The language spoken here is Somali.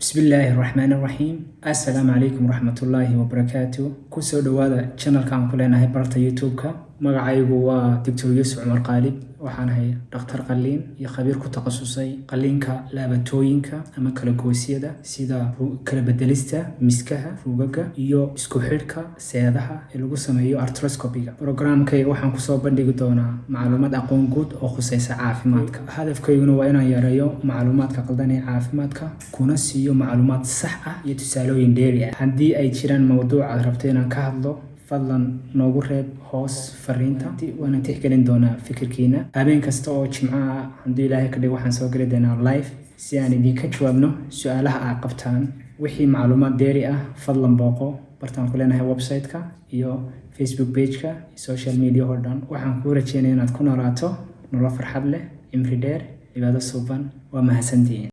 Bismillaahi raxmaani raxiim. Assalaamu calaykum waraxmatullaahi wabarakaatu. Kusoo dhowaada channelka aan ku leenahay barta YouTube-ka. Magacaygu waa Doctor Yuusuf Cumar Qaalib. Waxaan ahay dhakhtar qalliin iyo khabiir ku takhasusay qalliinka laabatooyinka ama kala goosyada, sida kala bedelista miskaha, rugaga iyo isku xidhka seedaha ee lagu sameeyo arthroscopy-ga. Programkayga waxaan kusoo bandhigi doonaa macluumaad aqoon guud oo khuseysa caafimaadka. Hadafkayguna waa inaan yareeyo macluumaadka qaldan ee caafimaadka, kuna siiyo macluumaad sax ah iyo tusaalooyin dheeri ah. Haddii ay jiraan mowduuc aad rabto inaan ka hadlo, fadlan noogu reeb hoos fariinta, waana tixgelin doonaa fikirkiina. Habeen kasta oo Jimco ah, haddii Ilaahay ka dhigo, waxaan soo geli doonaa live si aan idinka jawaabno su-aalaha aad qabtaan. Wixii macluumaad dheeri ah, fadlan booqo bartaan ku leenahay website-ka iyo Facebook page-ka iyo social media oo dhan. Waxaan kuu rajeynaya inaad ku noolaato nolol farxad leh, cimri dheer, cibaado suuban. Waa mahadsantihiin.